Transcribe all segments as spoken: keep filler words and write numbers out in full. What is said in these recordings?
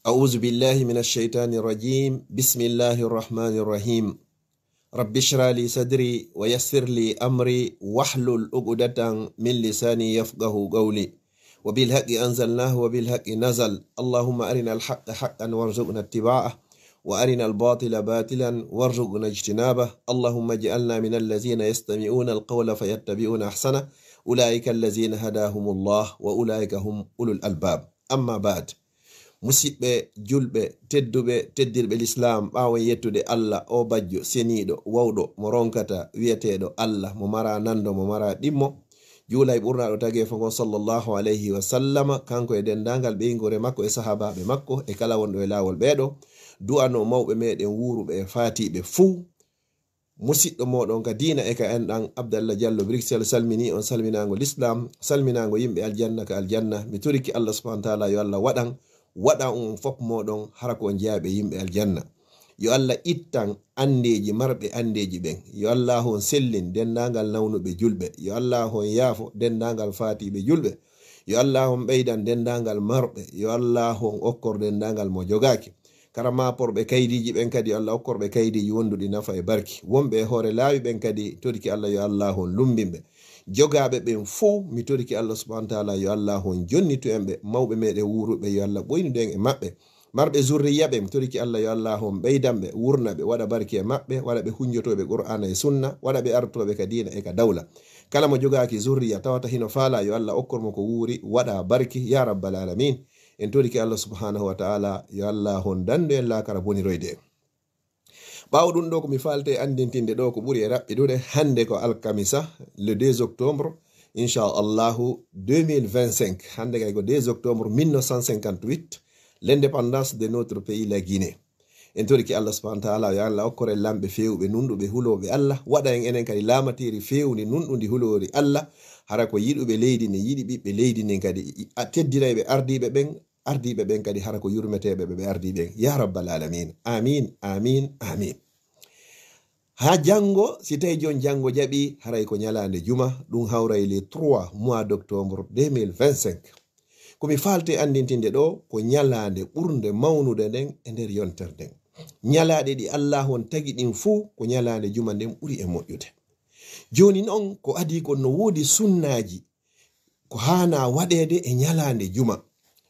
أعوذ بالله من الشيطان الرجيم. بسم الله الرحمن الرحيم. رب اشرح لي صدري ويسر لي أمري واحلل عقدة من لساني يفقه قولي. وبالحق أنزلناه وبالحق نزل. اللهم أرنا الحق حقا وارزقنا اتباعه وأرنا الباطل باطلا وارزقنا اجتنابه. اللهم اجعلنا من الذين يستمعون القول فيتبعون أحسنه. أولئك الذين هداهم الله وأولئك هم أولو الألباب. أما بعد. Musiɓɓe julɓe tedduɓe, teddirɓe lislaam, ɓaawo yettude Allah, o bajjo seniiɗo, wawɗo, mo ronkata, wiyeteeɗo Allah, mo mara nando, mo mara ɗimmo, juula e ɓurnaaɗo tageefo ngon, sallallahu alayhi wa sallama, kanko e denndaangal ɓeyngoore makko e sahaabaaɓe makko e kala wonɗo e laawol ɓeeɗo, du'ano mawɓe meɗen wuuruɓe e faatiiɓe fuu. Musiɗɗo mooɗon ka diina e ka enɗan, Abdallah Diallo Bruxelles, salmini on salminaango lislaam, salminaango yimɓe aljanna ka aljanna. Mi toriki Allah subhanahu wa taala yo Allah waɗan, waɗa on fof mooɗon hara ko on jeyaaɓe yimɓe aljanna. Yo Allah ittan anndeeji marɓe anndeeji ɓen. Yo Allah on sellin denndaangal nawnuɓe julɓe. Yo Allah on yaafo denndaangal faatiiɓe julɓe. Yo Allah on ɓeydan denndaangal marɓe. Yo Allah on okkor denndaangal mo jogaaki. Kara maaporɓe kaydiiji ɓen kadi, yo Allah okkorɓe kaydiiji wonduɗi nafa e barki. Wonɓe e hoore laawi ɓen kadi, toriki Allah yo Allah on lumbinɓe. Jogaaɓe ɓen fow, mi toriki Allah subhanahu wa taala yo Allah on jonnitu en ɓe. Mawɓe meɗen wuuruɓe, yo Allah ɓoynidu en e maɓɓe. Marɓe zurriya ɓe, mi toriki Allah yo Allah on ɓeydan ɓe, wurna ɓe, waɗa barki e maɓɓe, waɗa ɓe hunjotooɓe Qur'aana e Sunna, waɗa ɓe artooɓe ka diina e ka dawla. Kala mo jogaaki zurriya tawata hino faala, yo Allah okkor mo ko wuuri, waɗa barki, ya rabbal alamin. En torike Allah subhanahu wa ta'ala, yo Allah hon dandu en laakara boniroyde en. Ɓaawo ɗum ɗo, ko mi faalta e anndintinde ɗo ko ɓuri e raɓɓiɗude, hannde ko alkamisa, le deux octobre, inchallahu deux mille vingt-cinq. Hannde kay ko deux octobre mille neuf cent cinquante-huit, l'indépendance de notre pays, la Guinée. En toriki Allah subhanahu wa ta'ala, yo Allah okkor en laamɓe feewɓe, nunɗuɓe, hulooɓe Allah, waɗa en enen kadi laamateeri feewndi, nunɗundi, huloori Allah, hara ko yiɗuɓe leydi ndin, yiɗi ɓiɓɓe leydi ndin kadi, a teddinayɓe ardiiɓe ɓen, ardiiɓe ɓen kadi hara ko yurmeteeɓe ɓe ɓe ardii ɓen. Ya rabbal alamin. Amin, amin, amin. Haa janngo, si tawi jon janngo jaɓi, haray ko ñalaande juma, ɗum hawray le trois mois d'octobre deux mille vingt-cinq. Ko mi faalti anndintinde ɗo, ko ñalaande ɓurnde mawnude nden e nder yontere nden. Ñalaaɗe ɗi Allah on tagi ɗin fuu, ko ñalaande juma nden ɓuri e moƴƴude. Jooni non, ko adii kon no woodi sunnaaji, ko haanaa waɗeede e ñalaande juma.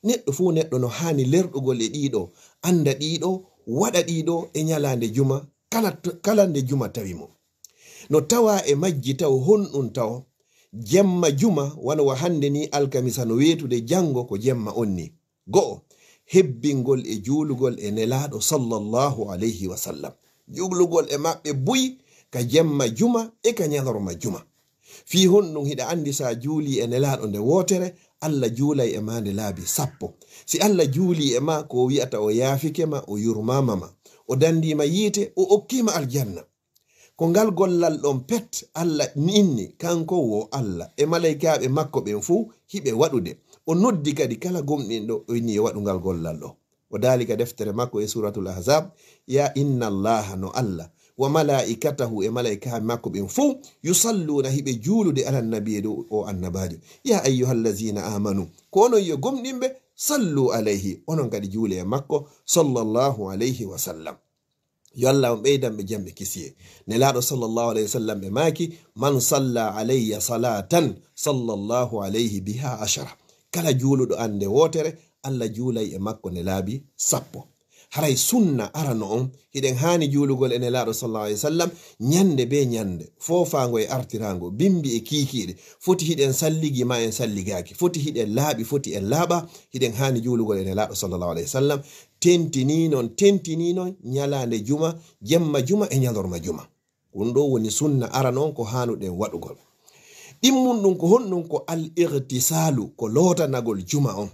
Neɗɗo fuu neɗɗo no haani lerɗugol e ɗii ɗo, annda ɗii ɗo, waɗa ɗii ɗo e ñalaande juma, kala to, kala nde juma tawi mo. No tawaa e majji taw honɗum taw, jemma juma, wano wa hannde ni alkamisa no weetude, janngo ko jemma on ni. Go'o, hebbingol e juulugol e Nelaaɗo sallallahu alayhi wa sallam. Juulugol e maɓɓe buy ka jemma juma e ka ñalorma juma. Fii honɗum? Hiɗa anndi sa juulii e Nelaaɗo nde wootere, Allah juulay e maa nde laabi sappo. Si Allah juulii e maa, ko o wi'ata o yaafike ma, o yurmaama ma, o danndii ma yiite, o okkii ma aljanna. Ko ngal gollal ɗon pet Allah inni, kanko wo Allah, e malaykaaɓe makko ɓen fuu hiɓe waɗude. O noddi kadi kala gomɗinɗo, o inni yo waɗu ngal gollal ɗo. O daali ka deftere makko e Suratul Ahzab, ya inna Allaha, no Allah, wa malaikatahu, e malaykaaɓe makko ɓen fuu, yusalluuna, hiɓe juulude, ala nabi, e dow o annabaajo. Ya ayyuhallazina amanu, ko onon yo gomɗinɓe, sallu alayhi, onon kadi juule e makko, sallallahu alayhi wa sallam. Yo Allah on ɓeydan ɓe jam e kisiyee. Nelaaɗo sallallahu alayhi wa sallam ɓe maaki, man salla alayya salatan, sallallahu alayhi biha ashara. Kala juuluɗo an nde wootere, Allah juulay e makko nde laabi sappo. Haray sunna arano on, hiɗen haani juulugol e Nelaaɗo sallallahu alayhi wa sallam, ñande be ñande, foofaango e artiraango, bimbi e kiikiiɗe, foti hiɗen salligi ma en salligaaki, foti hiɗen laaɓi, foti en laaɓa, hiɗen haani juulugol e Nelaaɗo sallallahu alayhi wa sallam, tentinii non, tentinii non ñalaande juma, jemma juma e ñalorma juma. Ɗum ɗo woni sunna arano on ko haanuɗen waɗugol. Ɗimmun ɗum ko honɗum? Ko al-ightisaalu, ko lootanagol juma on.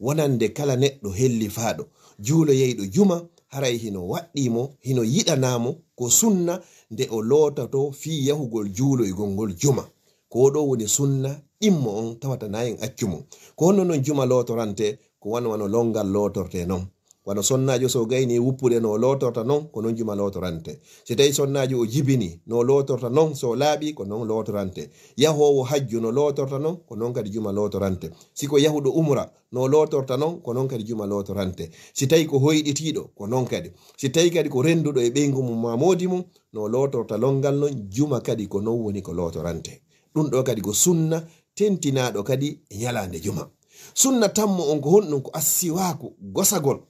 Wonande kala neɗɗo hellifaaɗo, juuloyayɗo juma, haray hino waɗɗii mo, hino yiɗanaa mo, ko sunna nde o loototo fii yahugol juuloygol ngol juma. Ko ɗo woni sunna ɗimmo on, tawata na en accu mo. Ko honno non juma lootorante? Ko wano wano lonngal lootortee non. Wano sonnaajo so gayni wuppude no lootorta non, ko non juma lootorante. Si tawi sonnaajo o jibini no lootorta non, so laaɓi ko non lootorante. Yahoowo hajju no lootorta non, ko non kadi juma lootorante. Si ko yahuɗo umra no lootorta non, ko non kadi juma lootorante. Si tawi ko hoyɗitiiɗo, ko non kadi. Si tawi kadi ko rennduɗo e ɓeyngu mum ma moodi mum, no lootorta lonngal non, juma kadi ko non woni ko lootorante. Ɗum ɗo kadi ko sunna tentinaaɗo kadi e ñalaande juma. Sunna tammo on ko honɗum? Ko assiwaaku, gosagol.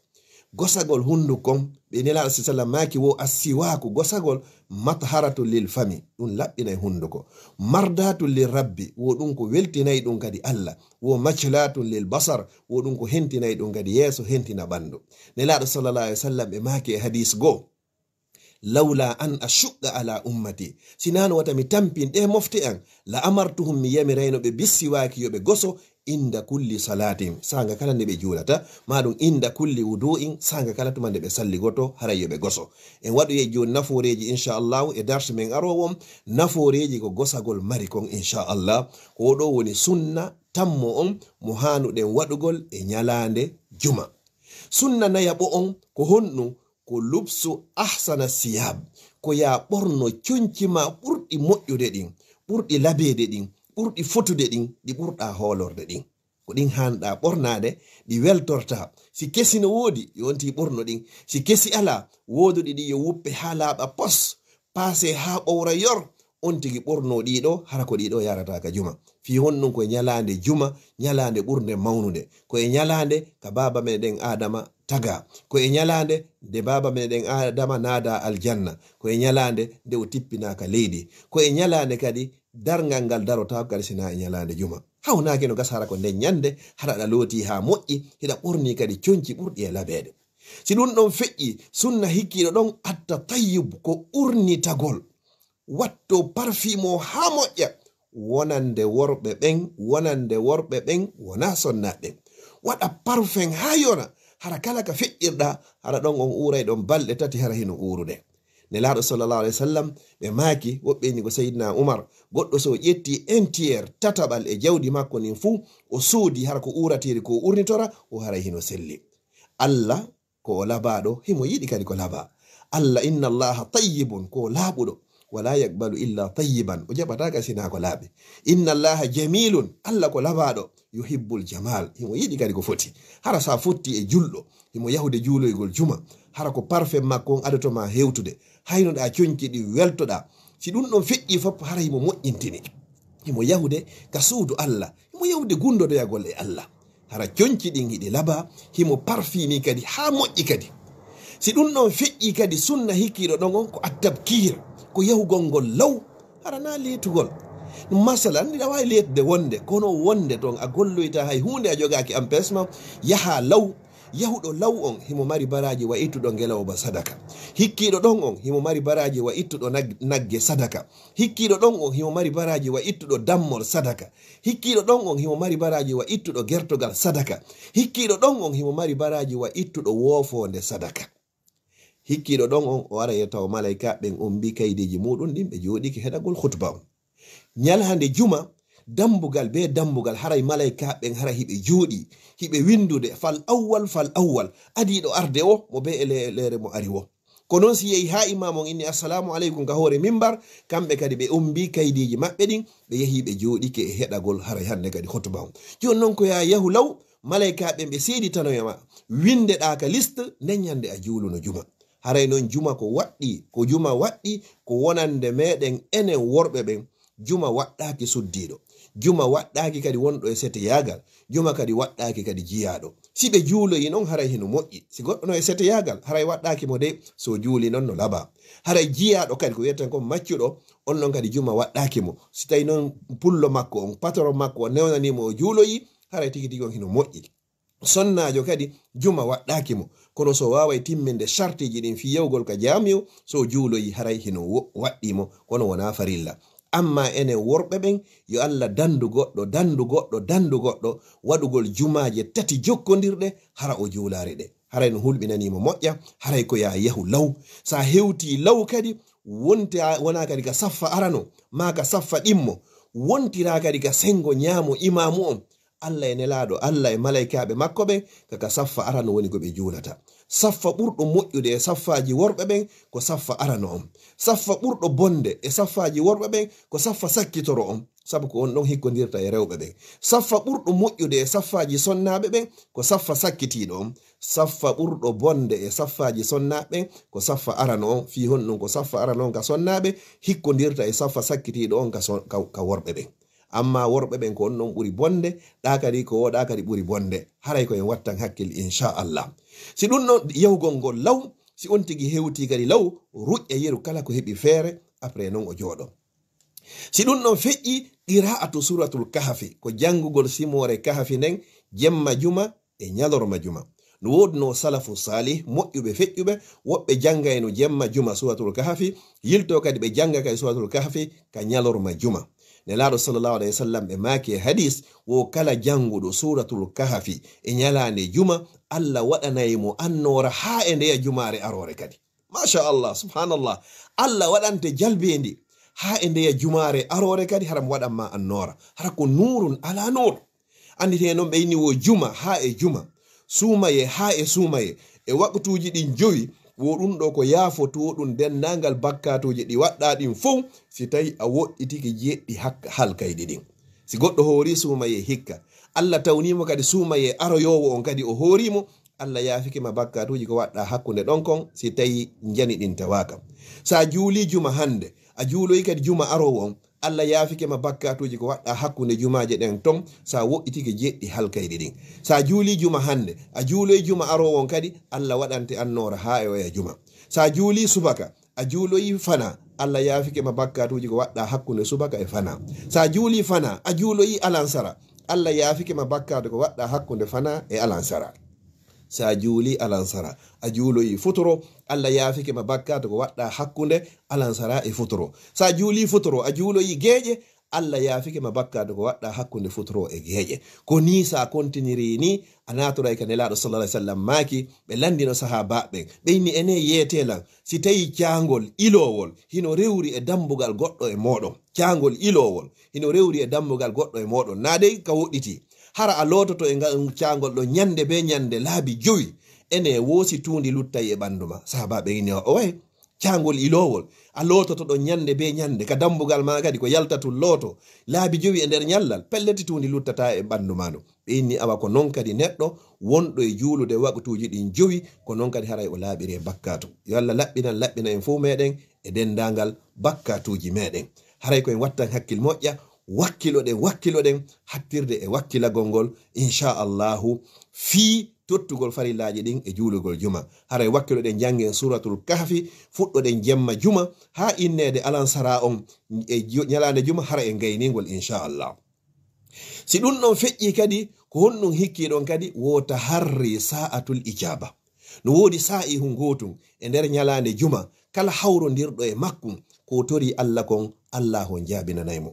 Gosagol hunduko on, ɓe Nelaaɗo sa sallam maaki wo assiwaaku, gosagol, matharatun lil fami, ɗum laɓɓinay hunduko. Mardatun lil rabbi, wo ɗum ko weltinay ɗum kadi Allah. Wo majlatun lil basar, wo ɗum ko hentinay ɗum kadi yeeso, hentina ɓanndu. Nelaaɗo sallallahu alaihi wasallam ɓe maaki e hadis goo, lawla an ashuqqa ala ummati, sinaa no wata mi tampin ɗe mofte an, la amartuhum, mi yamirayno ɓe, bissiwaaki, yo ɓe goso, inda kulli salatin, saanga kala nde ɓe juulata, maa ɗum inda kulli wudu'in, saanga kala tuma nde ɓe salligoto, haray yo ɓe goso. En waɗoyay jooni nafooreeji, inchallahu, e darsu men aroowo on, nafooreeji ko gosagol mari kon, inchallah. Ko o ɗo woni sunna tammo on mo haanuɗen waɗugol e ñalaande juma. Sunna nayaɓo on ko honɗum? Ko lubsu ahsana siyab, ko yaa ɓorno conci ma ɓurɗi moƴƴude ɗin, ɓurɗi labeede ɗin, ɓurɗi fotude ɗin, ɗi ɓurɗaa hoolorde ɗin. Ko ɗin haanɗaa ɓornaade, ɗi weltortaa. Si kesi no woodi, yo on tigi ɓorno ɗin. Si kesi alaa, wooduɗi ɗi yo wuppe haa laaɓa pos, paasee haa ɓowra yor, on tigi ɓorno ɗiɗo, hara ko ɗiɗo yarata ka juma. Fii honɗum? Ko e ñalaande juma, ñalaande ɓurnde mawnude. Ko e ñalaande ka baaba meɗen Aadama taga. Ko e ñalaande nde baaba meɗen Aadama naada aljanna. Ko e ñalaande nde o tippinaa ka leydi. Ko e ñalaande kadi darngal ngal darotaako kadi sinaa e ñalaande juma. Hawnaaki no gasa hara ko nden ñande, hara aɗa looti haa moƴƴi, hiɗa ɓorni kadi conci ɓurɗi e labeede. Si ɗum ɗon feƴƴi, sunna hikkiiɗo ɗon, atta tayyib, ko urnitagol. Watto parfum o haa moƴƴa, wonande worɓe ɓen, wonande worɓe ɓen, wonaa sonnaaɓe ɓen. Waɗa parfum haa yona, hara kala ka feƴƴirɗaa, hara ɗon on uuray ɗon balɗe tati, hara hino uurude. Nelaaɗo sallallahu alaihi wasallam, ɓe maaki, woɓɓe ni ko Seydina Umar, goɗɗo so ƴetti un tiers, tataɓal e jawdi makko nin fuu, o soodi hara ko uuratiri ko urnitora, o haray hino selli. Allah ko o labaaɗo, himo yiɗi kadi ko labaa. Allah, inna Allaha tayyibun, ko o laaɓuɗo, wala yaqbalu illa tayyiban, o jaɓataa ka sinaa ko laaɓi. Inna Allaha jamilun, Allah ko labaaɗo, yuhibbul jamal, himo yiɗi kadi ko foti. Hara sa fotti e julɗo, himo yahude juuloygol juma, hara ko parfum makko on adoto ma hewtude, haynoɗaa conci ɗi weltoɗaa. Si ɗum ɗon feƴƴi fof, hara himo moƴƴintini. Himo yahude ka suudu Allah, himo yahude gundodoyagol e Allah. Hara conci ɗin hiɗi labaa, himo parfumi kadi haa moƴƴi kadi. Si ɗum ɗon feƴƴi kadi, sunna hikkiiɗo ɗon on ko attabkiir, ko yahugol ngol law, hara naa leetugol. Masalan, hiɗa waawi leetude wonde, kono wonde ton a golloyta hay huunde, a jogaaki empêchement, yaha law. Yahuɗo law on himo mari baraaji wa ittuɗo ngelooba sadaka. Hikkiiɗo ɗon on himo mari baraaji wa ittuɗo nag-, nagge sadaka. Hikkiiɗo ɗon on himo mari baraaji wa ittuɗo dammol sadaka. Hikkiiɗo ɗon on himo mari baraaji wa ittuɗo gertogal sadaka. Hikkiiɗo ɗon on himo mari baraaji wa ittuɗo woofoonde sadaka. Hikkiiɗo ɗon on o ara e taw malaykaaɓe ɓen ombi kaydiiji muɗum ɗin, ɓe jooɗike heɗagol khutba on. Ñalaande juma, dambugal be dambugal, haray malaykaaɓe ɓen hara hiɓe jooɗi, hiɓe windude, fal awwal, fal awwal, adiiɗo arde o, mo be e le-, leere mo ari wo. Ko non si yehi haa imaamu on inni assalamu aleykum ka hoore mimbar, kamɓe kadi ɓe ombi kaydiiji maɓɓe ɗin, ɓe yehi ɓe jooɗike e heɗagol haray hannde kadi khutba on. Jooni non ko yaa yahu law, malaykaaɓe ɓen ɓe seeditanoya ma, windeɗaa ka liste, nden ñande a juuluno juma. Haray non juma ko waɗɗi, ko juma waɗɗi, ko wonande meɗen enen worɓe ɓen. Juma waɗɗaaki suddiiɗo. Juma waɗɗaaki kadi wonɗo e seteyaagal. Juma kadi waɗɗaaki kadi jiyaaɗo. Si ɓe juuloyi non, haray hino moƴƴi. Si goɗɗo no e seteyaagal, haray waɗɗaaki mo de, so juuli non no labaa. Haray jiyaaɗo kadi, ko wiyeten kon maccuɗo, on non kadi juma waɗɗaaki mo. Si tawi non pullo makko on, patron makko on newnanii mo o juuloyi, haray tigi tigi on hino moƴƴi. Sonnaajo kadi, juma waɗɗaaki mo. Kono so waaway timminde sartiiji ɗin fii yahugol ka jaamiu, so juuloyi haray hino wo-, waɗɗii mo, kono wonaa farilla. Amma enen worɓe ɓen, yo Allah dandu goɗɗo, dandu goɗɗo, dandu goɗɗo, waɗugol jumaaje tati jokkondirɗe, hara o juulaali ɗe. Haray no hulɓinanii mo moƴƴa, haray ko yaa yahu law. Sa hewtii law kadi, wonti a, wonaa kadi ka saffa arano, maa ka saffa ɗimmo, wontiraa kadi ka sengo ñaamo imaamu on, Allah e Nelaaɗo, Allah e malaykaaɓe makko ɓen, ka, ka saffa arano woni ko ɓe juulata. Saffa ɓurɗo moƴƴude e saffaaji worɓe ɓen ko saffa arano on. Saffa ɓurɗo bonde e saffaaji worɓe ɓen ko saffa sakkitoro on, sabu ko on ɗon hikkondirta e rewɓe ɓen. Saffa ɓurɗo moƴƴude e saffaaji sonnaaɓe ɓen ko saffa sakkitiiɗo on. Saffa ɓurɗo bonde e saffaaji sonnaaɓe ɓen ko saffa arano on. Fii honɗun? Ko saffa arano on ka sonnaaɓe hikkondirta e saffa sakkitiiɗo on ka son-, ka, ka worɓe ɓen. Amma worɓe ɓen ko on ɗon ɓuri bonde, ɗa kadi ko o ɗa kadi ɓuri bonde. Haray ko en wattan hakkil, inchallah. Si ɗun ɗon yahugol ngol law, si on tigi hewti kadi law, ruƴƴa yeru kala ko heɓi feere, après non o jooɗo. Si ɗun ɗon feƴƴi, qira'atu suratul kahfi, ko janngugol simoore kahfi nden, jemma juma e ñalorma juma. No woodunoo salafu salih, moƴƴuɓe feƴƴuɓe, woɓɓe janngayno jemma juma suratul kahfi, yiltoo kadi ɓe jannga kadi suratul kahfi ka ñalorma juma. Nelaaɗo sallallahu alayhi wa sallam ɓe maaki e hadis, wo kala jannguɗo suratul kahfi e ñalaande juma, Allah waɗanay mo annoora haa e ndeya jumaare aroore kadi. Masha Allah, subhanallah. Allah waɗante jalbeendi haa e ndeya jumaare aroore kadi, hara mo waɗan ma annoora. Hara ko nuurun ala nuur. Annditee non ɓe inni wo juma haa e juma, suumaye haa e suumaye, e waqtuuji ɗin jowi, wo ɗun ɗo ko yaafotoo ɗun denndaangal bakkaatuuji ɗi waɗɗaa ɗin fow, si tawi a woɗɗitike jeɗɗi hak-, halkayɗi ɗin. Si goɗɗo hoori suumaye hikka, Allah tawnii mo kadi suumaye aroyoowo on kadi o hoori mo, Allah yaafike ma bakkaatuuji ko waɗɗaa hakkunde ɗon kon, si tawi njani ɗin tawaaka. Sa juulii juma hannde, a juuloyi kadi juma aroowo on, Allah yaafike ma bakkaatuuji ko waɗɗaa hakkunde jumaaje ɗen ton, sa woɗɗitike jeɗɗi halkayɗi ɗin. Sa juulii juma hannde, a juuloyi juma aroowo on kadi, Allah waɗante annoora haa e oya juma. Sa juulii subaka, a juuloyi fana, Allah yaafike ma bakkaatuuji ko waɗɗaa hakkunde subaka e fana. Sa juulii fana, a juuloyi alansara, Allah yaafike ma bakkaatu ko waɗɗaa hakkunde fana e alansara. Sa juulii alansara, a juuloyi futuro, Allah yaafike ma bakkaatu ko waɗɗaa hakkunde alansara e futuro. Sa juulii futuro, a juuloyi geeƴe, Allah yaafike ma bakkaatu ko waɗɗaa hakkunde futuro e geeƴe. Ko nii sa kontiniri nii, a naatoray ka Nelaaɗo sallallahu alayhi wa sallam maaki, ɓe lanndino sahaabaaɓe ɓen, ɓe inni, enee yeetee lan, si tawi caangol iloowol hino rewri e dambugal goɗɗo e mooɗon, caangol iloowol hino rewri e dambugal goɗɗo e mooɗon, naa dey ka woɗɗiti, hara a loototo e ngal caangol ɗon ñannde bee ñannde laabi jowi, enee wo si tuundi luttay e ɓanndu ma? Sahaabaaɓe inni, o way, caangol iloowol, a loototo ɗon ñannde bee ñannde, ka dambugal maa kadi ko yalta tun looto, laabi jowi e nder ñallal, pellet tuundi luttataa e ɓanndu maa ndun. Ɓe inni, awa ko non kadi neɗɗo wonɗo e juulude waqtuuji ɗin jowi, ko non kadi haray o laaɓiri e bakkaatu. Yo Allah laɓɓinan, laɓɓina en fow meɗen e denndaangal bakkaatuuji meɗen. Haray ko en wattan hakkil moƴƴa, wakkiloɗen, wakkiloɗen, hattirde e wakkilagol ngol, inchallahu, fii tottugol farillaaji ɗin e juulugol juma. Haray wakkiloɗen janngen Suuratul Kahfi, fuɗɗoɗen jemma juma, haa inneede alansaraa on e ju-, ñalaande juma, hara en gayniingol, inchallah. Si ɗun ɗon feƴƴii kadi, ko honɗun hikkii ɗon kadi? Wo taharri sa'atul ijaaba. No woodi saa'ihu gootun e nder ñalaande juma, kala hawrondirɗo e makkun, ko o torii Alla kon, Allaahu on jaabinanay mo.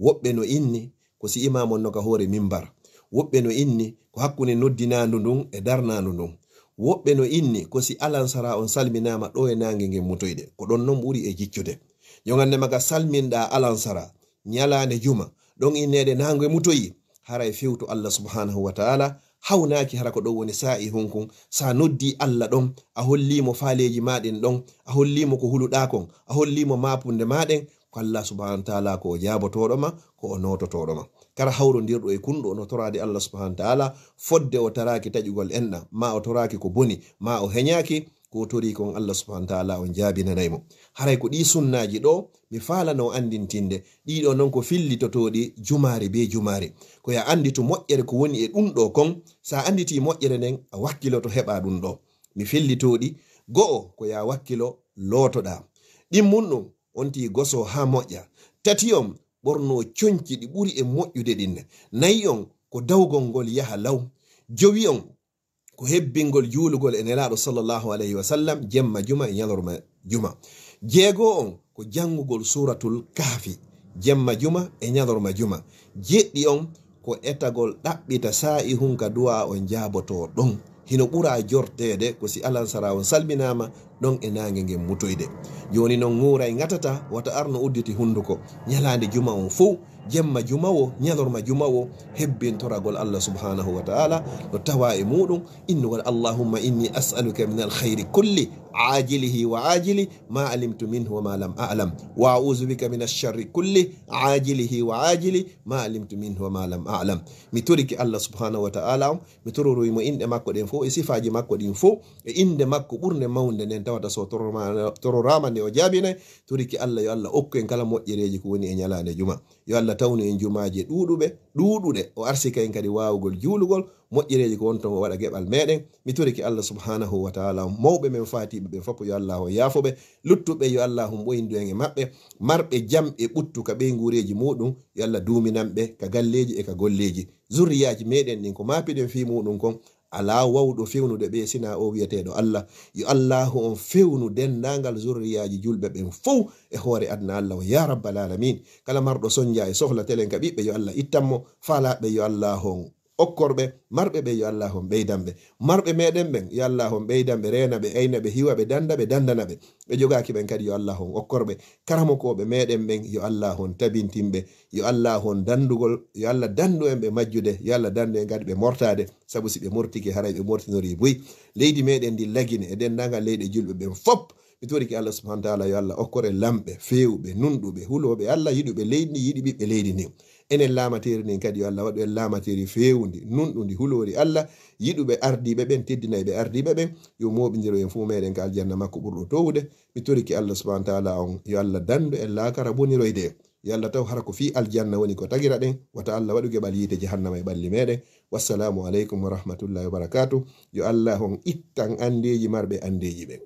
Woɓɓe no inni ko si imaam on no ka hoore mimbar. Woɓɓe no inni ko hakkunde noddinaandu ndun e darnaandu ndun. Woɓɓe no inni ko si alansaraa on salminaama ɗoo e naange ngen mutoyde. Ko ɗon non ɓuri e jiccude. Jongannde ma ka salminɗaa alansaraa, ñalaande juma, ɗon inneede naange mutoyii, haray fewtu Alla subhaanahu wa ta'aala hawnaaki, hara ko ɗon woni saa'ihun kun. Sa noddii Alla ɗon, a hollii mo faaleeji maa ɗin ɗon, a hollii mo ko huluɗaa kon, a hollii mo maapunde maa ɗen, ko Alla subhaanahu wa ta'aala ko o jaabotooɗo ma, ko o noototooɗo ma. Kala hawrondirɗo e kun ɗoo no toraade Alla subhaanahu wa ta'aala, fodde o taraaki taƴugol enɗan, maa o toraaki ko boni, maa o heñaaki, ko o torii kon Alla subhaanahu wa ta'aala on jaabinanay mo. Haray ko ɗii sunnaaji ɗoo mi faalanoo anndintinde. Ɗii ɗoo non ko fillitotooɗi jumaare bee jumaare. Ko yo a annditu moƴƴere ko woni e ɗun ɗoo kon. Sa annditii moƴƴere nden, a wakkiloto heɓaa ɗun ɗoo. Mi fillitoo ɗi. Go'o, ko yo a wakkilo lootoɗaa. Ɗimmun ɗun, on tii gosoo haa moƴƴa. Tati on, ɓornoo conci ɗi ɓuri e moƴƴude ɗin. Nayi on, ko dawgol ngol yaha law. Jowi on, ko hebbingol juulugol e Nelaaɗo sallallahu alayhi wa sallam jemma juma e ñalorma juma. Jeego on ko janngugol Suuratul Kahfi jemma juma e ñalorma juma. Jeɗɗi on ko etagol ɗaɓɓita saa'ihun ka du'aa on jaabotoo ɗon. Hino ɓura jorteede ko si alansaraa on salminaama ɗon e naange ngen mutoyde. Jooni non ŋuuray ŋatata, wata ar no udditi hunnduko. Ñalaande juma on fow, Jemma juma wo, ñalorma juma wo, hebbintoragol Allah subhanahu wa ta'ala, no tawa e muɗum innugol: "Allahumma inni as'aluka min alkhayri kulli, ajilihi wa ajili, ma alimtu minhu wa ma lam a'lam. Wa a'udhu bika min alsharri kulli, ajilihi wa ajili, ma alimtu minhu wa ma lam a'lam." Mi toriki Allah subhanahu wa ta'ala on, mi tororoyi mo inɗe makko ɗen fof e sifaaji makko ɗin fof e innde makko ɓurnde mawnde nden, tawata so tororama, tororama nde o jaabinay. Toriki Allah, yo Allah okku en kala moƴƴereeji ko woni e ñalaande juma. Yo Allah tawnu en jumaaje ɗuuɗuɓe, ɗuuɗuɗe. O arsika en kadi waawugol juulugol, moƴƴereeji ko won ton o waɗa geɓal meɗen. Mi toriki Allah subhanahu wa ta'ala, mawɓe men faatiɓe ɓe fof, yo Allah o yaafo ɓe. Luttuɓe, yo Allah hum ɓoyindu en e maɓɓe. Marɓe jam e ɓuttu ka ɓeynguureeji muɗum, yo Allah duuminan ɓe ka galleeji e ka golleeji. Zurriyaaji meɗen ɗin ko maapiɗen fii muɗum kon, alaa wawɗo fewnude ɓe sinaa o wiyeteeɗo Allah. Yo Allahu on fewnu denndaangal zurriyaaji julɓe ɓen fow e hoore aduna Allah o, ya rabbal alamin. Kala marɗo sonja e sohla telen ka ɓiɓɓe, yo Allah ittan mo. Faalaaɓe, yo Allah on okkor ɓe. Marɓe ɓe, yo Allah on ɓeydan ɓe. Marɓe meɗen ɓen, yo Allah on ɓeydan ɓe, reena ɓe, ayna ɓe, hiwa ɓe, danda ɓe, dandana ɓe. Ɓe jogaaki ɓen kadi, yo Allah on okkor ɓe. Karamokooɓe meɗen ɓen, yo Allah on tabintin ɓe. Yo Allah on dandugol, yo Allah dandu en ɓe majjude, yo Allah dandu en kadi ɓe mortaade. Sabu si ɓe mortike, haray ɓe mortinori buy. Leydi meɗen ndi Lagine e denndaangal leyɗe julɓe ɓen fop, mi toriki Allah subhanahu wa ta'ala, yo Allah okkore lamɓe, feewɓe, nunɗuɓe, hulooɓe Allah, yiɗuɓe leydi ndi, yiɗi ɓiɓɓe leydi ndi. Enen laamateeri ndin kadi, yo Allah waɗu en laamateeri feewundi, nunɗundi, huloori Allah, yiɗuɓe ardiiɓe ɓen, teddinayɓe ardiiɓe ɓen. Yo mooɓindiro en fuu meɗen ka aljanna makko ɓurɗo towude. Mi toriki Allah subhanahu wa ta'ala on, yo Allah dandu en laakara boniroyde en. Yo Allah taw hara ko fii aljanna woni ko tagira ɗen. Wata Allah waɗu geɓal yiite jahannama e ɓalli meɗen. Wassalamu aleykum wa rahmatullahi wa barakatuh. Yo Allah on ittan andeeji marɓe andeeji ɓen.